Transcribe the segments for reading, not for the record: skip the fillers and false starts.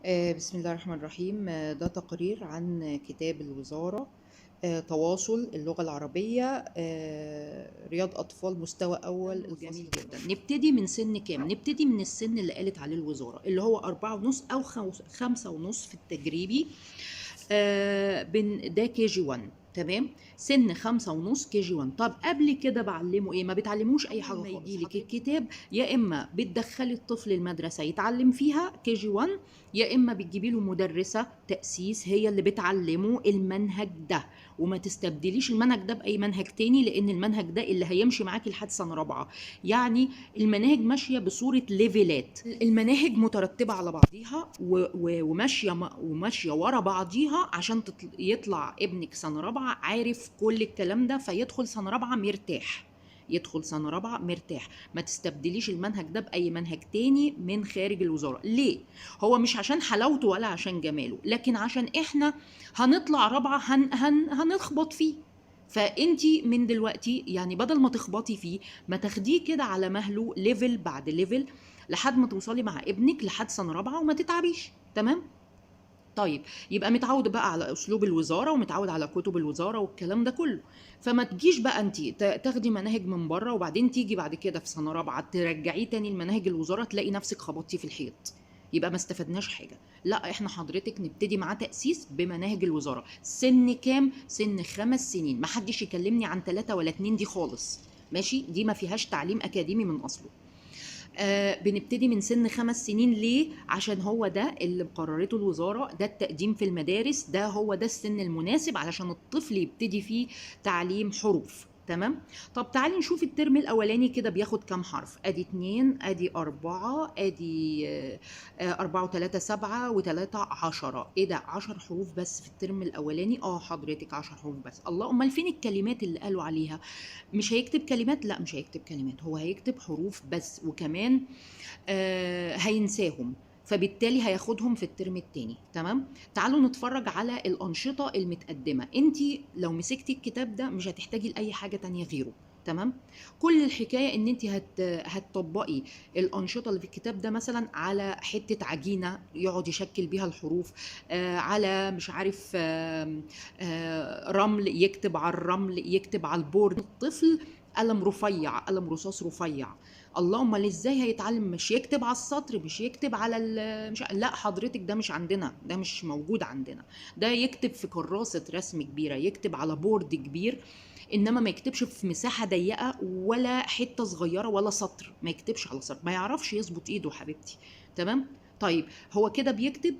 بسم الله الرحمن الرحيم. ده تقرير عن كتاب الوزارة، تواصل اللغة العربية، رياض أطفال مستوى أول. جميل الفصل جدا. نبتدي من سن كام؟ نبتدي من السن اللي قالت عليه الوزارة، اللي هو 4.5 أو 5.5 في التجريبي. ده KG 1، تمام؟ سن 5.5 KG 1. طب قبل كده بعلمه ايه؟ ما بتعلموش اي حاجة ما خالص. يجيلك حضرتك الكتاب، يا اما بتدخلي الطفل المدرسة يتعلم فيها KG 1، يا اما بتجيبي له مدرسه تاسيس هي اللي بتعلمه المنهج ده. وما تستبدليش المنهج ده باي منهج تاني، لان المنهج ده اللي هيمشي معاكي لحد سنة رابعه. يعني المناهج ماشية بصورة level ات، المناهج مترتبة على بعضيها وماشية ورا بعضيها عشان يطلع ابنك سنة رابعه عارف كل الكلام ده، فيدخل سنة رابعه مرتاح. يدخل سنة رابعه مرتاح. ما تستبدليش المنهج ده باي منهج تاني من خارج الوزارة. ليه؟ هو مش عشان حلاوته ولا عشان جماله، لكن عشان احنا هنطلع رابعه هن هن هنخبط فيه. فانتي من دلوقتي يعني بدل ما تخبطي فيه، ما تاخديه كده على مهله، level بعد level، لحد ما توصلي مع ابنك لحد سنة رابعه وما تتعبيش. تمام؟ طيب يبقى متعود بقى على اسلوب الوزارة ومتعود على كتب الوزارة والكلام ده كله. فما تجيش بقى انت تاخدي مناهج من بره، وبعدين تيجي بعد كده في سنة رابعه ترجعيه تاني لمناهج الوزارة، تلاقي نفسك خبطتي في الحيط، يبقى ما استفدناش حاجة. لا، احنا حضرتك نبتدي معاه تاسيس بمناهج الوزارة. سن كام؟ سن 5 سنين. ما حدش يكلمني عن 3 ولا 2 دي خالص، ماشي؟ دي ما فيهاش تعليم اكاديمي من اصله. بنبتدي من سن 5 سنين. ليه؟ عشان هو ده اللي قررته الوزارة، ده التقديم في المدارس، ده هو ده السن المناسب علشان الطفل يبتدي فيه تعليم حروف. تمام؟ طب تعالي نشوف الترم الأولاني كده بياخد كام حرف. أدي 2، أدي 4، أدي 4 و3 7 و3 10. إيه ده؟ 10 حروف بس في الترم الأولاني؟ حضرتك 10 حروف بس. الله، أمال فين الكلمات اللي قالوا عليها؟ مش هيكتب كلمات؟ لا، مش هيكتب كلمات، هو هيكتب حروف بس، وكمان هينساهم، فبالتالي هياخدهم في الترم التاني. تمام؟ تعالوا نتفرج على الأنشطة المتقدمة. انتي لو مسكتي الكتاب ده مش هتحتاجي لأي حاجة تانية غيره. تمام؟ كل الحكاية ان انتي هتطبقي الأنشطة اللي في الكتاب ده، مثلا على حتة عجينة يقعد يشكل بيها الحروف، على مش عارف، رمل، يكتب على الرمل، يكتب على ال board. الطفل قلم رفيع، قلم رصاص رفيع. اللهم امال ازاي هيتعلم؟ مش يكتب على السطر، مش يكتب على مش، لا حضرتك ده مش عندنا، ده مش موجود عندنا. ده يكتب في كراسة رسم كبيرة، يكتب على board كبير، انما ما يكتبش في مساحة ضيقة ولا حتة صغيرة ولا سطر، ما يكتبش على سطر، ما يعرفش يظبط ايده حبيبتي. تمام؟ طيب هو كده بيكتب،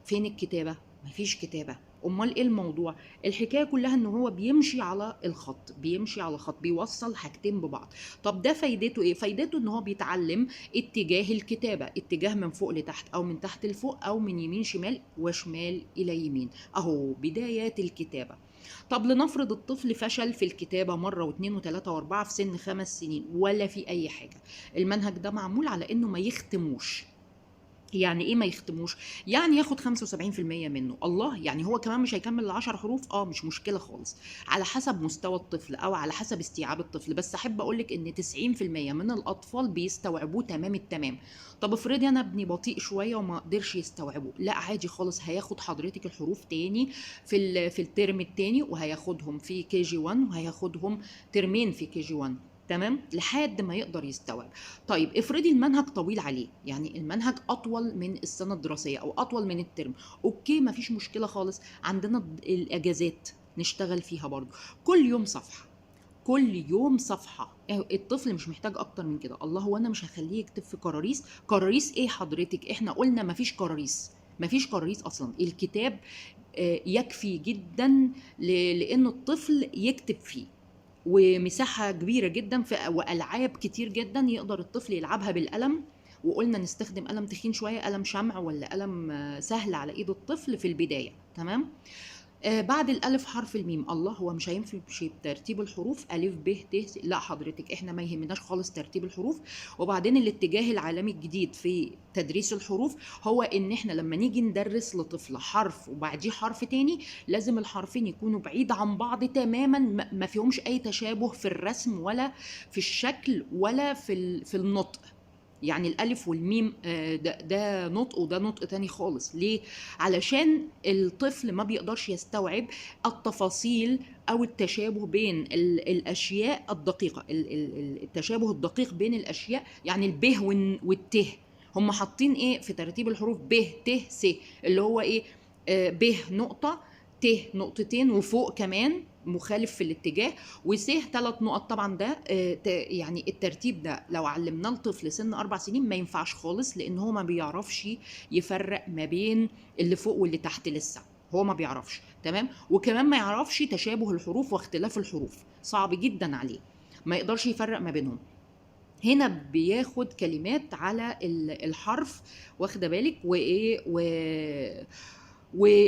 فين الكتابة؟ مفيش كتابة. امال ايه الموضوع؟ الحكاية كلها ان هو بيمشي على الخط، بيمشي على خط، بيوصل حاجتين ببعض. طب ده فايدته ايه؟ فايدته ان هو بيتعلم اتجاه الكتابة، اتجاه من فوق لتحت او من تحت لفوق او من يمين شمال وشمال الى يمين، اهو بدايات الكتابة. طب لنفرض الطفل فشل في الكتابة مرة واثنين وثلاثة واربعة في سن 5 سنين ولا في اي حاجة، المنهج ده معمول على انه ما يختموش. يعني ايه ما يختموش؟ يعني ياخد 75% منه. الله، يعني هو كمان مش هيكمل 10 حروف؟ مش مشكلة خالص، على حسب مستوى الطفل او على حسب استيعاب الطفل. بس احب اقولك ان 90% من الاطفال بيستوعبوه تمام التمام. طب افرضي انا ابني بطيء شوية وما قدرش يستوعبه، لا عادي خالص، هياخد حضرتك الحروف تاني في الترم التاني، وهياخدهم في KG 1، وهياخدهم ترمين في KG 1. تمام؟ لحد ما يقدر يستوعب. طيب افرضي المنهج طويل عليه، يعني المنهج اطول من السنة الدراسية او اطول من الترم، okay مفيش مشكلة خالص، عندنا الاجازات نشتغل فيها برضو، كل يوم صفحة، كل يوم صفحة. الطفل مش محتاج اكتر من كده. الله، هو انا مش هخليه يكتب في كراريس؟ كراريس ايه حضرتك؟ احنا قلنا مفيش كراريس، مفيش كراريس اصلا. الكتاب يكفي جدا لان الطفل يكتب فيه، ومساحة كبيرة جدا وألعاب كتير جدا يقدر الطفل يلعبها بالقلم. وقلنا نستخدم قلم تخين شوية، قلم شمع ولا قلم سهل على إيد الطفل في البداية. تمام؟ بعد الألف حرف الميم. الله، هو مش هيمشي بترتيب الحروف ألف ب ت س؟ لا حضرتك، احنا ما يهمناش خالص ترتيب الحروف. وبعدين الاتجاه العالمي الجديد في تدريس الحروف هو ان احنا لما نيجي ندرس لطفل حرف وبعديه حرف تاني، لازم الحرفين يكونوا بعيد عن بعض تماما، ما فيهمش اي تشابه في الرسم ولا في الشكل ولا في النطق. يعني الالف والميم ده نطق وده نطق تاني خالص. ليه؟ علشان الطفل ما بيقدرش يستوعب التفاصيل او التشابه بين الاشياء الدقيقة، التشابه الدقيق بين الاشياء، يعني الب والت. هم حاطين ايه في ترتيب الحروف؟ ب ت س، اللي هو ايه؟ ب نقطة، ت نقطتين، وفوق كمان مخالف في الاتجاه، وس 3 نقط. طبعا ده يعني الترتيب ده لو علمناه لطفل سن 4 سنين ما ينفعش خالص، لان هو ما بيعرفش يفرق ما بين اللي فوق واللي تحت، لسه هو ما بيعرفش. تمام؟ وكمان ما يعرفش تشابه الحروف واختلاف الحروف، صعب جدا عليه، ما يقدرش يفرق ما بينهم. هنا بياخد كلمات على الحرف، واخده بالك، وايه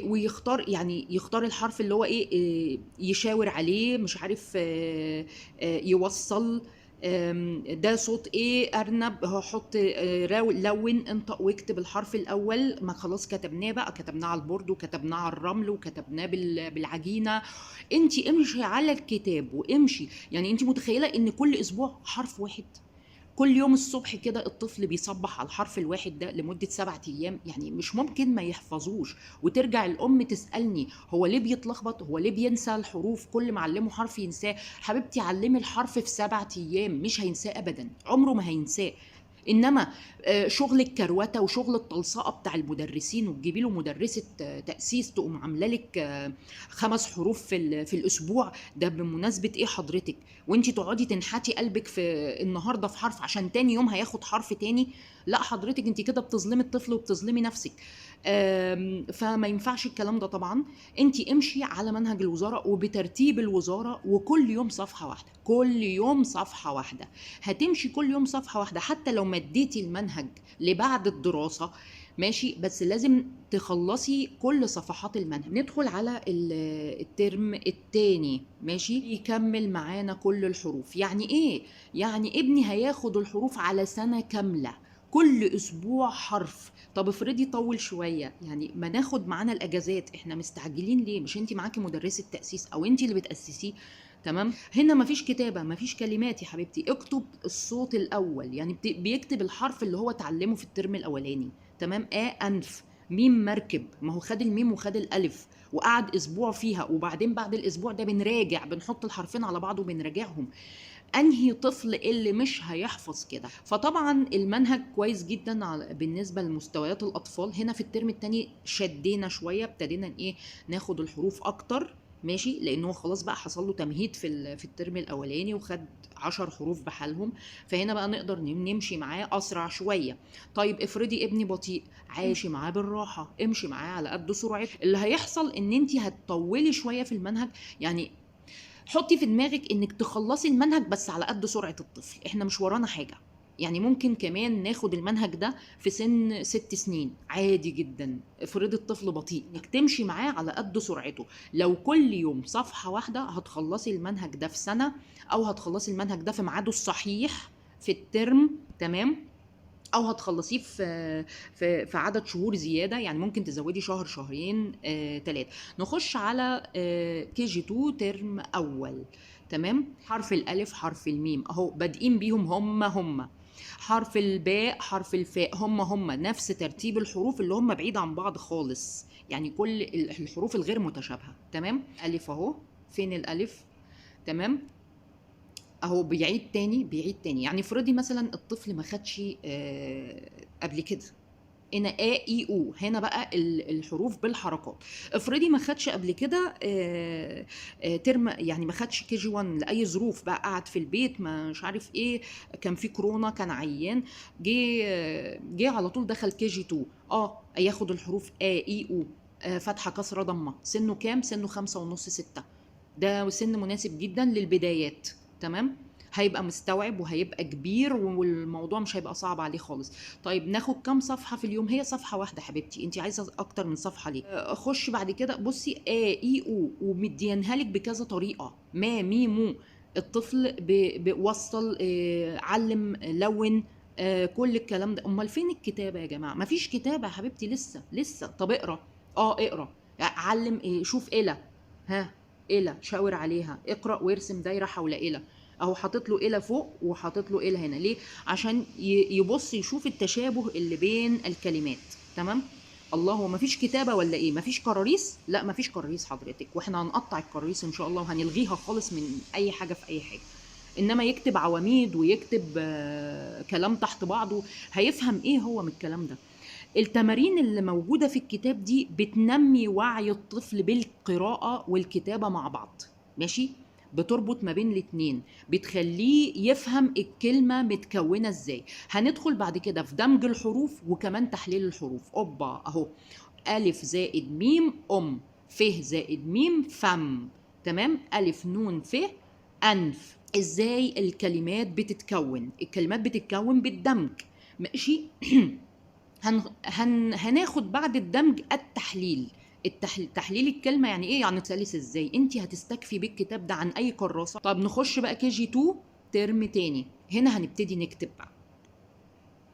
ويختار، يعني يختار الحرف اللي هو ايه، يشاور عليه، مش عارف، يوصل، ده صوت ايه، ارنب، هحط، لون، انطق واكتب الحرف الاول. ما خلاص كتبناه بقى، كتبناه على ال board وكتبناه على الرمل وكتبناه بالعجينه. انت امشي على الكتاب وامشي، يعني انت متخيله ان كل اسبوع حرف واحد؟ كل يوم الصبح كده الطفل بيصبح على الحرف الواحد ده لمدة 7 أيام، يعني مش ممكن ما يحفظوش. وترجع الأم تسألني هو ليه بيتلخبط، هو ليه بينسى الحروف، كل ما علمه حرف ينساه. حبيبتي علمي الحرف في 7 أيام مش هينساه أبدا، عمره ما هينساه. إنما شغل الكروته وشغل التلصقة بتاع المدرسين، وتجيبي له مدرسة تأسيس تقوم عاملة لك 5 حروف في الأسبوع، ده بمناسبة إيه حضرتك؟ وإنتي تقعدي تنحتي قلبك في النهاردة في حرف عشان تاني يوم هياخد حرف تاني؟ لا حضرتك، إنتي كده بتظلمي الطفل وبتظلمي نفسك. فما ينفعش الكلام ده طبعا. إنتي امشي على منهج الوزارة وبترتيب الوزارة، وكل يوم صفحة واحدة، كل يوم صفحة واحدة، هتمشي كل يوم صفحة واحدة، حتى لو مديتي المنهج لبعد الدراسة ماشي، بس لازم تخلصي كل صفحات المنهج. ندخل على الترم التاني، ماشي، يكمل معانا كل الحروف. يعني ايه؟ يعني ابني هياخد الحروف على سنة كاملة، كل اسبوع حرف. طب افرضي طول شوية، يعني ما ناخد معانا الاجازات، احنا مستعجلين ليه؟ مش انت معاكي مدرسه تاسيس او انت اللي بتاسسيه؟ تمام. هنا مفيش كتابه، مفيش كلمات يا حبيبتي، اكتب الصوت الاول، يعني بيكتب الحرف اللي هو اتعلمه في الترم الاولاني. تمام. انف، ميم مركب، ما هو خد الميم وخد الالف وقعد اسبوع فيها، وبعدين بعد الاسبوع ده بنراجع، بنحط الحرفين على بعض وبنراجعهم. انهي طفل اللي مش هيحفظ كده؟ فطبعا المنهج كويس جدا بالنسبة لمستويات الاطفال. هنا في الترم الثاني شدينا شوية، ابتدينا ايه، ناخد الحروف اكتر، ماشي، لانه خلاص بقى حصل له تمهيد في الترم الاولاني وخد 10 حروف بحالهم، فهنا بقى نقدر نمشي معاه اسرع شوية. طيب افرضي ابني بطيء، عايشي معاه بالراحة، امشي معاه على قد سرعته. اللي هيحصل ان انت هتطولي شوية في المنهج، يعني حطي في دماغك انك تخلصي المنهج بس على قد سرعة الطفل، احنا مش ورانا حاجة. يعني ممكن كمان ناخد المنهج ده في سن 6 سنين عادي جدا. افرضي الطفل بطيء، انك تمشي معاه على قد سرعته. لو كل يوم صفحة واحدة هتخلصي المنهج ده في سنة، او هتخلصي المنهج ده في ميعاده الصحيح في الترم، تمام، او هتخلصيه في عدد شهور زيادة، يعني ممكن تزودي شهر، شهرين، 3. نخش على KG 2 ترم اول. تمام. حرف الالف، حرف الميم، اهو بادئين بيهم هم حرف الباء، حرف الفاء، هم نفس ترتيب الحروف اللي هم بعيد عن بعض خالص، يعني كل الحروف الغير متشابهة. تمام. الف اهو، فين الالف؟ تمام اهو، بيعيد تاني، بيعيد تاني. يعني افرضي مثلا الطفل ما خدش قبل كده هنا ا اي او، هنا بقى الحروف بالحركات. افرضي ما خدش قبل كده ترم، يعني ما خدش KG 1 لاي ظروف بقى، قعد في البيت، ما مش عارف ايه، كان في كورونا، كان عيان، جه على طول دخل KG 2، ياخد الحروف ا اي او، فتحه كسره ضمه. سنة كام؟ سنة 5.5 6، ده سن مناسب جدا للبدايات. تمام. هيبقى مستوعب وهيبقى كبير والموضوع مش هيبقى صعب عليه خالص. طيب ناخد كام صفحة في اليوم؟ هي صفحة واحدة حبيبتي، انت عايزه اكتر من صفحة ليه؟ خش بعد كده بصي ا اي او، ومديانها لك بكذا طريقه، ما مي مو، الطفل بوصل، علم، لون، كل الكلام ده. امال فين الكتابة يا جماعة؟ مفيش كتابه يا حبيبتي، لسه. طب اقرا، اقرا، علم، شوف إلى، ها إلى، شاور عليها، اقرأ وارسم دايرة حول إلى. اهو حاطط له الى فوق وحاطط له الى هنا، ليه؟ عشان يبص يشوف التشابه اللي بين الكلمات. تمام. الله، هو مفيش كتابه ولا ايه؟ مفيش كراريس؟ لا مفيش كراريس حضرتك، واحنا هنقطع الكراريس ان شاء الله وهنلغيها خالص من اي حاجة في اي حاجة. انما يكتب عواميد ويكتب كلام تحت بعضه، هيفهم ايه هو من الكلام ده؟ التمارين اللي موجودة في الكتاب دي بتنمي وعي الطفل بالقراءة والكتابة مع بعض، ماشي؟ بتربط ما بين الاتنين، بتخليه يفهم الكلمة متكونة ازاي. هندخل بعد كده في دمج الحروف وكمان تحليل الحروف. اوبا اهو، ألف زائد ميم أم، ف زائد ميم فم، تمام؟ ألف نون ف أنف. ازاي الكلمات بتتكون؟ الكلمات بتتكون بالدمج، ماشي؟ هناخد بعد الدمج التحليل. تحليل الكلمة يعني ايه؟ يعني سلس ازاي؟ انت هتستكفي بالكتاب ده عن اي كراسة. طب نخش بقى KG 2 ترم تاني، هنا هنبتدي نكتب بقى.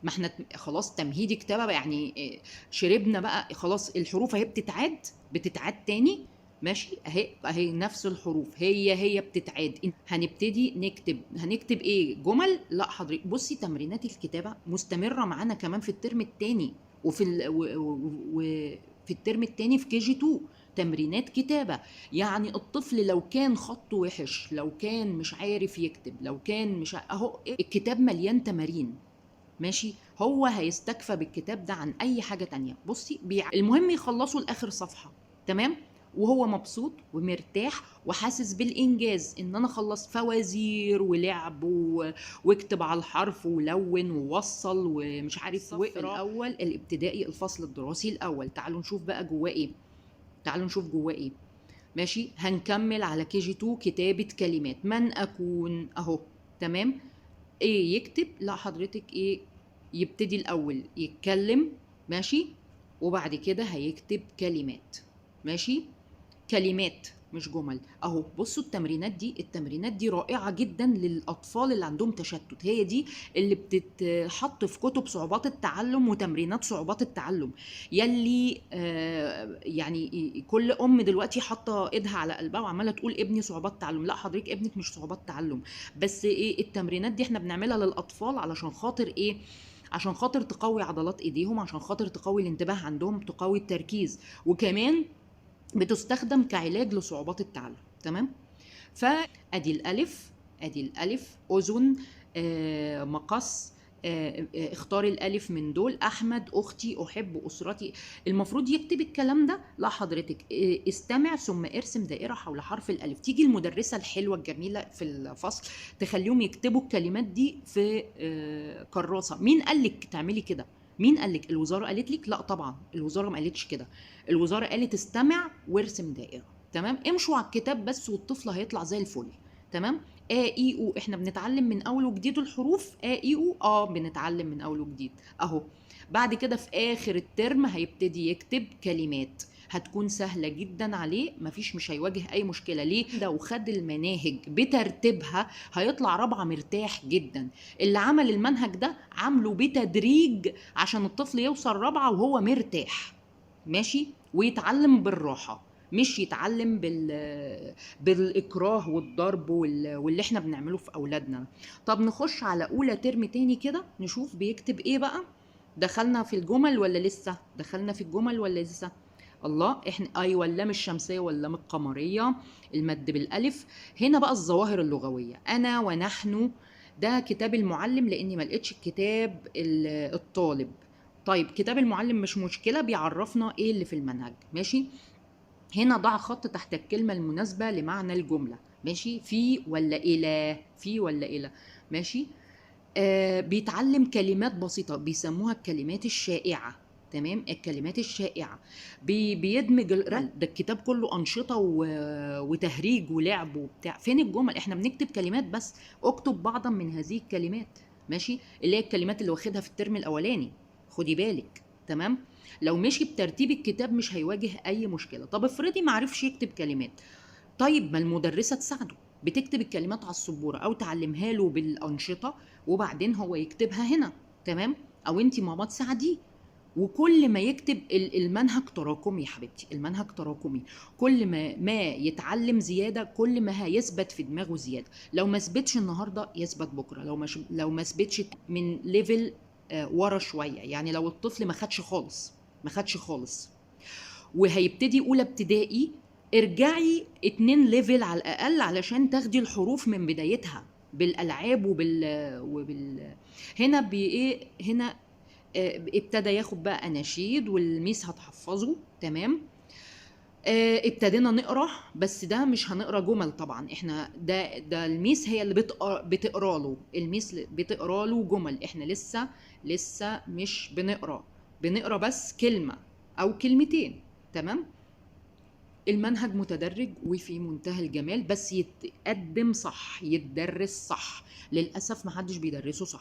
ما احنا خلاص تمهيدي كتابه بقى، يعني شربنا بقى خلاص، الحروف اهي بتتعاد تاني، ماشي؟ اهي نفس الحروف هي بتتعاد. هنبتدي نكتب. هنكتب ايه؟ جمل؟ لا حضرتك بصي، تمرينات الكتابة مستمرة معانا كمان في الترم التاني، وفي في الترم التاني في KG 2 تمرينات كتابة. يعني الطفل لو كان خطه وحش، لو كان مش عارف يكتب، لو كان مش اهو الكتاب مليان تمارين، ماشي؟ هو هيستكفى بالكتاب ده عن اي حاجة تانية. بصي المهم يخلصوا لاخر صفحة، تمام؟ وهو مبسوط ومرتاح وحاسس بالإنجاز إن أنا خلصت فوازير ولعب واكتب على الحرف ولون ووصل ومش عارف واقرا. الأول الابتدائي، الفصل الدراسي الأول، تعالوا نشوف بقى جواه إيه، تعالوا نشوف جواه إيه، ماشي؟ هنكمل على KG 2 كتابة كلمات. من أكون أهو، تمام؟ إيه يكتب؟ لا حضرتك إيه، يبتدي الأول يتكلم، ماشي؟ وبعد كده هيكتب كلمات، ماشي؟ كلمات مش جمل. اهو بصوا التمرينات دي، التمرينات دي رائعة جدا للأطفال اللي عندهم تشتت. هي دي اللي بتتحط في كتب صعوبات التعلم وتمرينات صعوبات التعلم، يلي يعني كل أم دلوقتي حاطة إيدها على قلبها وعمالة تقول ابني صعوبات تعلم. لا حضرتك ابنك مش صعوبات تعلم، بس إيه التمرينات دي احنا بنعملها للأطفال علشان خاطر إيه؟ عشان خاطر تقوي عضلات إيديهم، عشان خاطر تقوي الانتباه عندهم، تقوي التركيز، وكمان بتستخدم كعلاج لصعوبات التعلم، تمام؟ فادي الالف، ادي الالف، اذن، مقص، اختار الالف من دول، احمد، اختي، احب، اسرتي. المفروض يكتب الكلام ده؟ لا حضرتك، استمع ثم ارسم دائرة حول حرف الالف. تيجي المدرسة الحلوة الجميلة في الفصل تخليهم يكتبوا الكلمات دي في كراسة. مين قال لك تعملي كده؟ مين قال لك؟ الوزارة قالت لك؟ لا طبعا الوزارة ما قالتش كده. الوزارة قالت استمع وارسم دائرة، تمام؟ امشوا على الكتاب بس والطفل هيطلع زي الفل، تمام؟ ا اي او، احنا بنتعلم من اول وجديد الحروف ا اي او، بنتعلم من اول وجديد اهو. بعد كده في اخر الترم هيبتدي يكتب كلمات، هتكون سهلة جدا عليه، مفيش، مش هيواجه اي مشكلة. ليه؟ لو خد المناهج بترتيبها هيطلع رابعه مرتاح جدا. اللي عمل المنهج ده عامله بتدريج عشان الطفل يوصل رابعه وهو مرتاح، ماشي؟ ويتعلم بالراحة، مش يتعلم بالاكراه والضرب واللي احنا بنعمله في اولادنا. طب نخش على اولى ترم تاني كده نشوف بيكتب ايه بقى. دخلنا في الجمل ولا لسه؟ دخلنا في الجمل ولا لسه؟ الله، احنا ايوه، اللام الشمسية واللام القمريه، المد بالالف. هنا بقى الظواهر اللغوية، انا ونحن. ده كتاب المعلم لاني ما لقيتش الكتاب الطالب. طيب كتاب المعلم مش مشكلة، بيعرفنا ايه اللي في المنهج، ماشي؟ هنا ضع خط تحت الكلمة المناسبة لمعنى الجملة، ماشي؟ في ولا الى، في ولا الى، ماشي؟ بيتعلم كلمات بسيطة بيسموها الكلمات الشائعة، تمام؟ الكلمات الشائعة. بيدمج ده الكتاب كله أنشطة وتهريج ولعب وبتاع. فين الجمل؟ احنا بنكتب كلمات بس. اكتب بعضا من هذه الكلمات، ماشي؟ اللي هي الكلمات اللي واخدها في الترم الأولاني، خدي بالك، تمام؟ لو مشي بترتيب الكتاب مش هيواجه أي مشكلة. طب افرضي معرفش يكتب كلمات، طيب ما المدرسة تساعده، بتكتب الكلمات على السبورة أو تعلمها له بالأنشطة وبعدين هو يكتبها هنا، تمام؟ أو أنت ماما تساعديه. وكل ما يكتب المنهج تراكمي يا حبيبتي، المنهج تراكمي، كل ما يتعلم زيادة كل ما هيثبت في دماغه زيادة. لو ما ثبتش النهارده يثبت بكره، لو ما ثبتش من level ورا شوية، يعني لو الطفل ما خدش خالص، ما خدش خالص وهيبتدي اولى ابتدائي، ارجعي 2 level على الاقل علشان تاخدي الحروف من بدايتها بالالعاب وبال هنا بايه، هنا ابتدى ياخد بقى اناشيد والميس هتحفظه، تمام. ابتدينا نقرا، بس ده مش هنقرا جمل طبعا، احنا ده الميس هي اللي بتقرا له، الميس بتقرا له جمل، احنا لسه مش بنقرا، بنقرا بس كلمة او كلمتين، تمام. المنهج متدرج وفي منتهى الجمال، بس يتقدم صح، يتدرس صح. للاسف محدش بيدرسه صح.